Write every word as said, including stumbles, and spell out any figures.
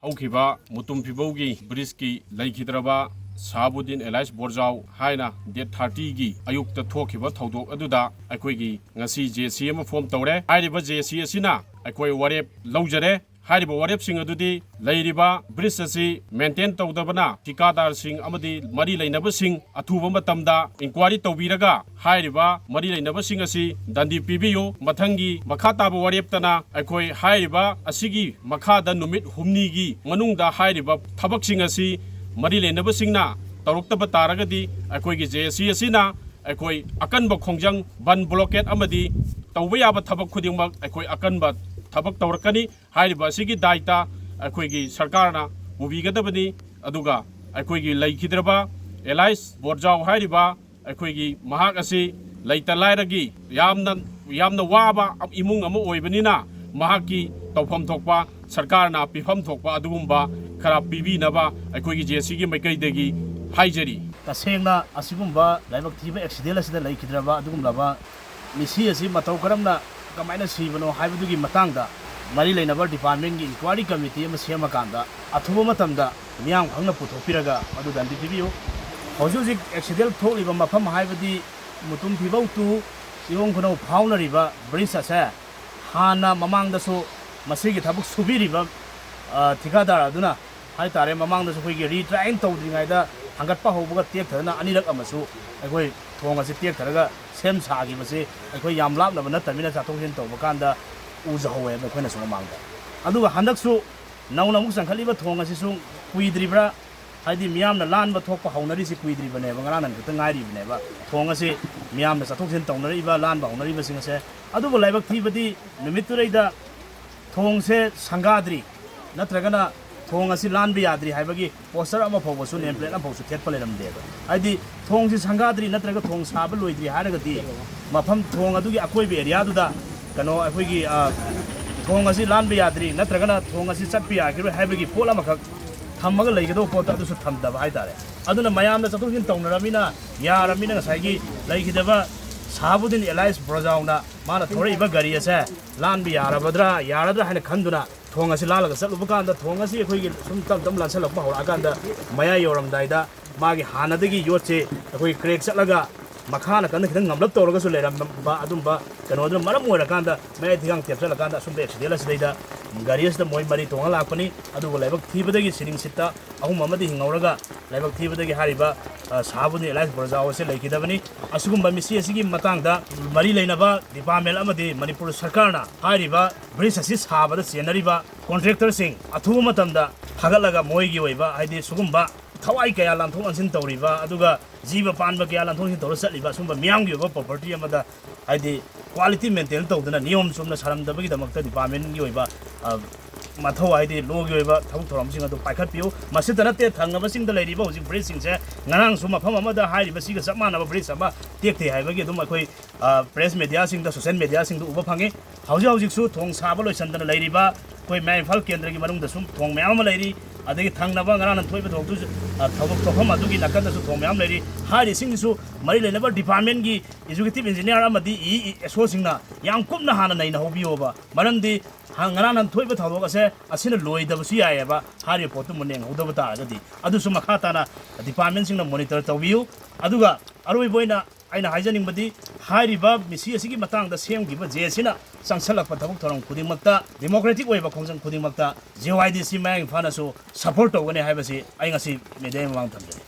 ꯍꯧꯈꯤꯕ ꯃꯨꯇꯨꯝ ꯐꯤꯕꯧꯒꯤ ꯕ꯭ꯔꯤꯖꯀꯤ ꯂꯩꯈꯤꯗ꯭ꯔꯕ ꯁꯍꯥꯕꯨꯗꯤꯟ ꯑꯦꯂꯥꯏꯁ ꯕꯣꯔꯖꯥꯎ ꯍꯥꯏꯅ ꯗꯦꯠ ꯊꯥꯔꯇꯤꯒꯤ ꯑꯌꯨꯛꯇ ꯊꯣꯛꯈꯤꯕ ꯊꯧꯗꯣꯛ ꯑꯗꯨꯗ ꯑꯩꯈꯣꯏꯒꯤ ꯉꯁꯤ ꯖꯦ ꯁꯤ ꯑꯃ ꯐꯣꯝ ꯇꯧꯔꯦ꯫ ꯍꯥꯏꯔꯤꯕ ꯖꯦ ꯁꯤ ꯑꯁꯤꯅ ꯑꯩꯈꯣꯏ ꯋꯥꯔꯦꯞ ꯂꯧꯖꯔꯦ꯫ ꯍꯥꯏꯔꯤꯕ ꯋꯥꯔꯦꯞꯁꯤꯡ ꯑꯗꯨꯗꯤ ꯂꯩꯔꯤꯕ ꯕ꯭ꯔꯤꯖ ꯑꯁꯤ ꯃꯦꯟꯇꯦꯟ ꯇꯧꯗꯕꯅ ꯊꯤꯀꯥꯗꯥꯔꯁꯤꯡ ꯑꯃꯗꯤ ꯃꯔꯤ ꯂꯩꯅꯕꯁꯤꯡ ꯑꯊꯨꯕ ꯃꯇꯝꯗ ꯏꯟꯀ꯭ꯋꯥꯏꯔꯤ ꯇꯧꯕꯤꯔꯒ ꯍꯥꯏꯔꯤꯕ ꯃꯔꯤ ꯂꯩꯅꯕꯁꯤꯡ ꯑꯁꯤ ꯗꯟꯗꯤ ꯄꯤꯕꯤꯌꯨ꯫ ꯃꯊꯪꯒꯤ ꯃꯈꯥ ꯇꯥꯕ ꯋꯥꯔꯦꯞꯇꯅ ꯑꯩꯈꯣꯏ ꯍꯥꯏꯔꯤꯕ ꯑꯁꯤꯒꯤ ꯃꯈꯥꯗ ꯅꯨꯃꯤꯠ ꯍꯨꯝꯅꯤꯒꯤ ꯃꯅꯨꯡꯗ ꯍꯥꯏꯔꯤꯕ ꯊꯕꯛꯁꯤꯡ ꯑꯁꯤ ꯃꯔꯤ ꯂꯩꯅꯕꯁꯤꯡꯅ ꯇꯧꯔꯛꯇꯕ ꯇꯥꯔꯒꯗꯤ ꯑꯩꯈꯣꯏꯒꯤ ꯖꯦ ꯑꯦꯁ ꯁꯤ ꯑꯁꯤꯅ ꯑꯩꯈꯣꯏ ꯑꯀꯟꯕ ꯈꯣꯡꯖꯪ, ꯕꯟ ꯕ꯭ꯂꯣꯀꯦꯠ ꯑꯃꯗꯤ ꯇꯧꯕ ꯌꯥꯕ ꯊꯕꯛ ꯈꯨꯗꯤꯡꯃꯛ ꯑꯩꯈꯣꯏ ꯑꯀꯟꯕ ꯊꯕꯛ ꯇꯧꯔꯛꯀꯅꯤ꯫ ꯍꯥꯏꯔꯤꯕ ꯑꯁꯤꯒꯤ ꯗꯥꯏꯇ ꯑꯩꯈꯣꯏꯒꯤ ꯁꯔꯀꯥꯔꯅ ꯄꯨꯕꯤꯒꯗꯕꯅꯤ꯫ ꯑꯗꯨꯒ ꯑꯩꯈꯣꯏꯒꯤ ꯂꯩꯈꯤꯗ꯭ꯔꯕ ꯑꯦꯂꯥꯏꯁ ꯕꯣꯔꯖꯥꯎ ꯍꯥꯏꯔꯤꯕ ꯑꯩꯈꯣꯏꯒꯤ ꯃꯍꯥꯛ ꯑꯁꯤ ꯂꯩꯇ ꯂꯥꯏꯔꯒꯤ ꯌꯥꯝꯅ, ꯌꯥꯝꯅ ꯋꯥꯕ ꯏꯃꯨꯡ ꯑꯃ ꯑꯣꯏꯕꯅꯤꯅ ꯃꯍꯥꯛꯀꯤ ꯇꯧꯐꯝ ꯊꯣꯛꯄ, ꯁꯔꯀꯥꯔꯅ ꯄꯤꯐꯝ ꯊꯣꯛꯄ ꯑꯗꯨꯒꯨꯝꯕ ꯈꯔ ꯄꯤꯕꯤꯅꯕ ꯑꯩꯈꯣꯏꯒꯤ ꯖꯦ ꯑꯦꯁ ꯁꯤꯒꯤ ꯃꯥꯏꯀꯩꯗꯒꯤ ꯍꯥꯏꯖꯔꯤ꯫ ꯇꯁꯦꯡꯅ ꯑꯁꯤꯒꯨꯝꯕ ꯂꯥꯏꯕꯛ ꯊꯤꯕ ꯑꯦꯛꯁꯤꯗꯦꯟ ꯑꯁꯤꯗ ꯂꯩꯈꯤꯗ꯭ꯔꯕ ꯑꯗꯨꯒꯨꯝꯂꯕ ꯃꯤꯁꯤ ꯑꯁꯤ ꯃꯇꯧ ꯀꯔꯝꯅ, ꯀꯃꯥꯏꯅ ꯁꯤꯕꯅꯣ ꯍꯥꯏꯕꯗꯨꯒꯤ ꯃꯇꯥꯡꯗ ꯃꯔꯤ ꯂꯩꯅꯕ ꯗꯤꯄꯥꯔꯠꯃꯦꯟꯒꯤ ꯏꯟꯀ꯭ꯋꯥꯏꯔꯤ ꯀꯃꯤꯇꯤ ꯑꯃ ꯁꯦꯝꯃꯀꯥꯟꯗ ꯑꯊꯨꯕ ꯃꯇꯝꯗ ꯃꯤꯌꯥꯝ ꯈꯪꯅ ꯄꯨꯊꯣꯛꯄꯤꯔꯒ ꯃꯗꯨ ꯗꯟꯗꯤ ꯄꯤꯕꯤꯌꯨ꯫ ꯍꯧꯖꯤꯛ ꯍꯧꯖꯤꯛ ꯑꯦꯛꯁꯤꯗꯦꯟ ꯊꯣꯛꯂꯤꯕ ꯃꯐꯝ ꯍꯥꯏꯕꯗꯤ ꯃꯨꯇꯨꯝ ꯐꯤꯕꯧ to ꯀꯤꯍꯣꯝ ꯈꯨꯅꯧ ꯐꯥꯎꯅꯔꯤꯕ ꯕ꯭ꯔꯤꯖ ꯑꯁꯦ ꯍꯥꯟꯅ ꯃꯃꯥꯡꯗꯁꯨ ꯃꯁꯤꯒꯤ ꯊꯕꯛ ꯁꯨꯕꯤꯔꯤꯕ, ꯑ, ꯊꯤꯀꯥꯗꯥꯔ ꯑꯗꯨꯅ ꯍꯥꯏꯇꯥꯔꯦ, ꯃꯃꯥꯡꯗꯁꯨ ꯑꯩꯈꯣꯏꯒꯤ ꯔꯤꯇ꯭ꯔꯥꯏꯟ ꯇꯧꯗ꯭ꯔꯤꯉꯩꯗ ꯊꯥꯡꯒꯠꯄ ꯍꯧꯕꯒ ꯇꯦꯛꯊꯗꯅ ꯑꯅꯤꯔꯛ ꯑꯃꯁꯨ ꯑꯩꯈꯣꯏ ꯊꯣꯡ ꯑꯁꯤ ꯇꯦꯛꯊꯔꯒ ꯁꯦꯝ ꯁꯥꯈꯤꯕꯁꯤ ꯑꯩꯈꯣꯏ ꯌꯥꯝ ꯂꯥꯞꯅꯕ ꯅꯠꯇꯕꯅꯤꯅ ꯆꯠꯊꯣꯛ ꯆꯠꯁꯤꯟ ꯇꯧꯕ ꯀꯥꯟꯗ ꯎꯖꯍꯧꯋꯦꯕ ꯑꯩꯈꯣꯏꯅꯁꯨ ꯃꯃꯥꯡꯗ꯫ ꯑꯗꯨꯒ ꯍꯟꯗꯛꯁꯨ ꯅꯧꯅ ꯑꯃꯨꯛ ꯆꯪꯈꯠꯂꯤꯕ ꯊꯣꯡ ꯑꯁꯤꯁꯨ ꯀꯨꯏꯗ꯭ꯔꯤꯕ꯭ꯔꯥ, ꯍꯥꯏꯗꯤ ꯃꯤꯌꯥꯝꯅ ꯂꯥꯟꯕ ꯊꯣꯛꯄ ꯍꯧꯅꯔꯤꯁꯤ ꯀꯨꯏꯗ꯭ꯔꯤꯕꯅꯦꯕ, ꯉꯔꯥꯡ ꯅꯍꯥꯟ ꯈꯛꯇ ꯉꯥꯏꯔꯤꯕꯅꯦꯕ꯫ ꯊꯣꯡ ꯑꯁꯤ ꯃꯤꯌꯥꯝꯅ ꯆꯠꯊꯣꯛ ꯆꯠꯁꯤꯟ ꯇꯧꯅꯔꯛꯏꯕ, ꯂꯥꯟꯕ ꯍꯧꯅꯔꯤꯕꯁꯤꯡ ꯑꯁꯦ꯫ ꯑꯗꯨꯕꯨ ꯂꯥꯏꯕꯛ ꯊꯤꯕꯗꯤ ꯅꯨꯃꯤꯠꯇꯨꯗꯩꯗ ꯊꯣꯡꯁꯦ ꯁꯪꯒꯥꯗ꯭ꯔꯤ, ꯅꯠꯇ꯭ꯔꯒꯅ ꯊꯣꯡ ꯑꯁꯤ ꯂꯥꯟꯕ ꯌꯥꯗ꯭ꯔꯤ ꯍꯥꯏꯕꯒꯤ ꯄꯣꯁꯇꯔ ꯑꯃꯐꯥꯎꯕꯁꯨ, ꯅꯦꯝ ꯄ꯭ꯂꯦꯠ ꯑꯃꯐꯥꯎꯁꯨ ꯊꯦꯠꯄ ꯂꯩꯔꯝꯗꯦꯕ꯫ ꯍꯥꯏꯗꯤ ꯊꯣꯡꯁꯤ ꯁꯪꯒꯥꯗ꯭ꯔꯤ ꯅꯠꯇ꯭ꯔꯒ ꯊꯣꯡ ꯁꯥꯕ ꯂꯣꯏꯗ꯭ꯔꯤ ꯍꯥꯏꯔꯒꯗꯤ ꯃꯐꯝ ꯊꯣꯡ ꯑꯗꯨꯒꯤ ꯑꯀꯣꯏꯕ ꯑꯦꯔꯤꯌꯥꯗꯨꯗ ꯀꯩꯅꯣ ꯑꯩꯈꯣꯏꯒꯤ, ꯑ, ꯊꯣꯡ ꯑꯁꯤ ꯂꯥꯟꯕ ꯌꯥꯗ꯭ꯔꯤ ꯅꯠꯇ꯭ꯔꯒꯅ ꯊꯣꯡ ꯑꯁꯤ ꯆꯠꯄ ꯌꯥꯈꯤꯔꯣꯏ ꯍꯥꯏꯕꯒꯤ ꯄꯣꯠ ꯑꯃꯈꯛ ꯊꯝꯃꯒ ꯂꯩꯒꯗꯧꯕ ꯄꯣꯠꯇꯣ ꯑꯗꯨꯁꯨ ꯊꯝꯗꯕ ꯍꯥꯏꯇꯥꯔꯦ꯫ ꯑꯗꯨꯅ ꯃꯌꯥꯝꯅ ꯆꯠꯊꯣꯛ ꯆꯠꯁꯤꯟ ꯇꯧꯅꯔꯕꯅꯤꯅ, ꯌꯥꯔꯕꯅꯤꯅ ꯉꯁꯥꯏꯒꯤ ꯂꯩꯈꯤꯗꯕ ꯁꯍꯥꯕꯨꯗꯤꯟ ꯑꯦꯂꯥꯏꯁ ꯕ꯭ꯔꯣꯖꯥꯎꯅ ꯃꯥꯅ ꯊꯧꯔꯛꯏꯕ ꯒꯥꯔꯤ ꯑꯁꯦ ꯂꯥꯟꯕ ꯌꯥꯔꯕꯗ꯭ꯔꯥ, ꯌꯥꯔꯗ꯭ꯔꯥ ꯍꯥꯏꯅ ꯈꯟꯗꯨꯅ ꯊꯣꯡ ꯑꯁꯤ ꯂꯥꯜꯂꯒ ꯆꯠꯂꯨꯕ ꯀꯥꯟꯗ, ꯊꯣꯡ ꯑꯁꯤ ꯑꯩꯈꯣꯏꯒꯤ ꯁꯨꯝ ꯇꯞ ꯇꯞꯅ ꯂꯥꯟꯁꯜꯂꯛꯄ ꯍꯧꯔꯛꯑꯀꯥꯟꯗ, ꯃꯌꯥꯏ ꯌꯧꯔꯝꯗꯥꯏꯗ ꯃꯥꯒꯤ ꯍꯥꯟꯅꯗꯒꯤ ꯌꯣꯠꯁꯦ ꯑꯩꯈꯣꯏ ꯀ꯭ꯔꯦꯛ ꯆꯠꯂꯒ ꯃꯈꯥ ꯅꯥꯀꯟꯗ ꯈꯤꯇꯪ ꯉꯝꯂꯞ ꯇꯧꯔꯒꯁꯨ ꯂꯩꯔꯝꯕ ꯑꯗꯨꯝꯕ ꯀꯩꯅꯣꯗꯨꯅ ꯃꯔꯝ ꯑꯣꯏꯔꯀꯥꯟꯗ ꯃꯌꯥꯏ ꯊꯤꯒꯥꯡ ꯇꯦꯞꯆꯜꯂꯀꯥꯟꯗ ꯑꯁꯨꯝꯕ ꯑꯦꯛꯁꯤꯗꯦꯟ ꯑꯁꯤꯗꯩꯗ ꯒꯥꯔꯤ ꯑꯁꯤꯗ ꯃꯣꯏ ꯃꯔꯤ ꯇꯣꯡꯉ ꯂꯥꯛꯄꯅꯤ꯫ ꯑꯗꯨꯒ ꯂꯥꯏꯕꯛ ꯊꯤꯕꯗꯒꯤ ꯁꯤꯂꯤꯡ ꯁꯤꯠꯇ ꯑꯍꯨꯝ ꯑꯃꯗꯤ ꯍꯤꯡꯍꯧꯔꯒ, ꯂꯥꯏꯕꯛ ꯊꯤꯕꯗꯒꯤ ꯍꯥꯏꯔꯤꯕ, ꯑ, ꯁꯥꯍꯕꯨꯗꯤꯟ ꯑꯦꯂꯥꯏꯁ ꯕꯣꯔꯖꯥꯎ ꯑꯁꯤ ꯂꯩꯈꯤꯗꯕꯅꯤ꯫ ꯑꯁꯤꯒꯨꯝꯕ ꯃꯤꯁꯤ ꯑꯁꯤꯒꯤ ꯃꯇꯥꯡꯗ ꯃꯔꯤ ꯂꯩꯅꯕ ꯗꯤꯄꯥꯔꯠꯃꯦꯟ ꯑꯃꯗꯤ ꯃꯅꯤꯄꯨꯔ ꯁꯔꯀꯥꯔꯅ ꯍꯥꯏꯔꯤꯕ ꯕ꯭ꯔꯤꯖ ꯑꯁꯤ ꯁꯥꯕꯗ ꯆꯦꯟꯅꯔꯤꯕ ꯀꯣꯟꯇ꯭ꯔꯦꯛꯇꯔꯁꯤꯡ ꯑꯊꯨꯕ ꯃꯇꯝꯗ ꯐꯥꯒꯠꯂꯒ ꯃꯣꯏꯒꯤ ꯑꯣꯏꯕ, ꯍꯥꯏꯗꯤ, ꯁꯤꯒꯨꯝꯕ ꯊꯋꯥꯏ ꯀꯌꯥ ꯂꯥꯟꯊꯣꯛ ꯂꯥꯟꯁꯤꯟ ꯇꯧꯔꯤꯕ, ꯑꯗꯨꯒ ꯖꯤꯕ ꯄꯥꯟꯕ ꯀꯌꯥ ꯂꯥꯟꯊꯣꯛ ꯂꯥꯟꯁꯤꯟ ꯇꯧꯔ ꯆꯠꯂꯤꯕ ꯁꯤꯒꯨꯝꯕ ꯃꯤꯌꯥꯝꯒꯤ ꯑꯣꯏꯕ ꯄ꯭ꯔꯣꯄꯔꯇꯤ ꯑꯃꯗ, ꯍꯥꯏꯗꯤ, ꯀ꯭ꯋꯥꯂꯤꯇꯤ ꯃꯦꯟꯇꯦꯟ ꯇꯧꯗꯅ ꯅꯤꯌꯣꯝ ꯆꯨꯝꯅ ꯁꯥꯔꯝꯗꯕꯒꯤꯗꯃꯛꯇ ꯗꯤꯄꯥꯔꯠꯃꯦꯟꯒꯤ ꯑꯣꯏꯕ, ꯑ, ꯃꯊꯧ, ꯍꯥꯏꯗꯤ, ꯂꯣꯒꯤ ꯑꯣꯏꯕ ꯊꯕꯛ ꯊꯧꯔꯝꯁꯤꯡ ꯑꯗꯨ ꯄꯥꯏꯈꯠꯄꯤꯌꯨ꯫ ꯃꯁꯤꯇ ꯅꯠꯇꯦ, ꯊꯪꯅꯕꯁꯤꯡꯗ ꯂꯩꯔꯤꯕ ꯍꯧꯖꯤꯛ ꯕ꯭ꯔꯤꯖꯁꯤꯡꯁꯦ, ꯉꯔꯥꯡꯁꯨ ꯃꯐꯝ ꯑꯃꯗ ꯍꯥꯏꯔꯤꯕꯁꯤꯒ ꯆꯞ ꯃꯥꯟꯅꯕ ꯕ꯭ꯔꯤꯖ ꯑꯃ ꯇꯦꯛꯊꯩ ꯍꯥꯏꯕꯒꯤ ꯑꯗꯨꯝ ꯑꯩꯈꯣꯏ, ꯑ, ꯄ꯭ꯔꯦꯁ ꯃꯦꯗꯤꯌꯥꯁꯤꯡꯗ, ꯁꯣꯁꯦꯜ ꯃꯦꯗꯤꯌꯥꯁꯤꯡꯗ ꯎꯕ ꯐꯪꯉꯤ꯫ ꯍꯧꯖꯤꯛ ꯍꯧꯖꯤꯛꯁꯨ ꯊꯣꯡ ꯁꯥꯕ ꯂꯣꯏꯁꯤꯟꯗꯅ ꯂꯩꯔꯤꯕ ꯑꯩꯈꯣꯏ ꯃꯌꯥꯏ ꯏꯝꯐꯥꯜ ꯀꯦꯟꯗ꯭ꯔꯒꯤ ꯃꯅꯨꯡꯗꯁꯨ ꯊꯣꯡ ꯃꯌꯥꯝ ꯑꯃ ꯂꯩꯔꯤ꯫ ꯑꯗꯒꯤ ꯊꯪꯅꯕ ꯉꯔꯥꯡ ꯅꯍꯥꯟ ꯊꯣꯛꯏꯕ ꯊꯧꯗꯣꯛꯇꯨꯁꯨ, ꯑ, ꯊꯧꯗꯣꯛ ꯊꯣꯛꯐꯝ ꯑꯗꯨꯒꯤ ꯅꯥꯀꯟꯗꯁꯨ ꯊꯣꯡ ꯃꯌꯥꯝ ꯂꯩꯔꯤ꯫ ꯍꯥꯏꯔꯤꯁꯤꯡꯁꯤꯁꯨ ꯃꯔꯤ ꯂꯩꯅꯕ ꯗꯤꯄꯥꯔꯠꯃꯦꯟꯒꯤ ꯑꯦꯛꯖꯤꯀ꯭ꯌꯨꯇꯤꯚ ꯏꯟꯖꯤꯅꯤꯌꯥꯔ ꯑꯃꯗꯤ ꯏ, ꯏ ꯑꯦꯁ ꯑꯣꯁꯤꯡꯅ ꯌꯥꯝ ꯀꯨꯞꯅ ꯍꯥꯟꯅ ꯅꯩꯅꯍꯧꯕꯤꯌꯣꯕ꯫ ꯃꯔꯝꯗꯤ ꯍ-, ꯉꯔꯥꯡ ꯅꯍꯥꯟ ꯊꯣꯛꯏꯕ ꯊꯧꯗꯣꯛ ꯑꯁꯦ ꯑꯁꯤꯅ ꯂꯣꯏꯗꯕꯁꯨ ꯌꯥꯏꯑꯕ, ꯍꯥꯏꯔꯤꯕ ꯄꯣꯠꯇꯨ ꯃꯨꯟꯅ ꯌꯦꯡꯍꯧꯗꯕ ꯇꯥꯔꯒꯗꯤ꯫ ꯑꯗꯨꯁꯨ ꯃꯈꯥ ꯇꯥꯅ ꯗꯤꯄꯥꯔꯠꯃꯦꯟꯁꯤꯡꯅ ꯃꯣꯅꯤꯇꯔ ꯇꯧꯕꯤꯌꯨ꯫ ꯑꯗꯨꯒ ꯑꯔꯣꯏꯕ ꯑꯣꯏꯅ ꯑꯩꯅ ꯍꯥꯏꯖꯅꯤꯡꯕꯗꯤ, ꯍꯥꯏꯔꯤꯕ ꯃꯤꯁꯤ ꯑꯁꯤꯒꯤ ꯃꯇꯥꯡꯗ ꯁꯦꯝꯈꯤꯕ ꯖꯦ ꯑꯦꯁ ꯁꯤꯅ ꯆꯪꯁꯜꯂꯛꯄ ꯊꯕꯛ ꯊꯧꯔꯝ ꯈꯨꯗꯤꯡꯃꯛꯇ, ꯗꯦꯃꯣꯀ꯭ꯔꯦꯇꯤꯛ ꯑꯣꯏꯕ ꯈꯣꯡꯖꯪ ꯈꯨꯗꯤꯡꯃꯛꯇ ꯖꯦ ꯋꯥꯏ ꯗꯤ ꯁꯤ ꯃꯌꯥꯡ ꯏꯝꯐꯥꯜꯅꯁꯨ ꯁꯄꯣꯔꯠ ꯇꯧꯒꯅꯤ ꯍꯥꯏꯕꯁꯤ ꯑꯩ ꯉꯁꯤ ꯃꯦꯗꯤꯌꯥꯒꯤ ꯃꯃꯥꯡꯗ ꯊꯝꯖꯔꯤ꯫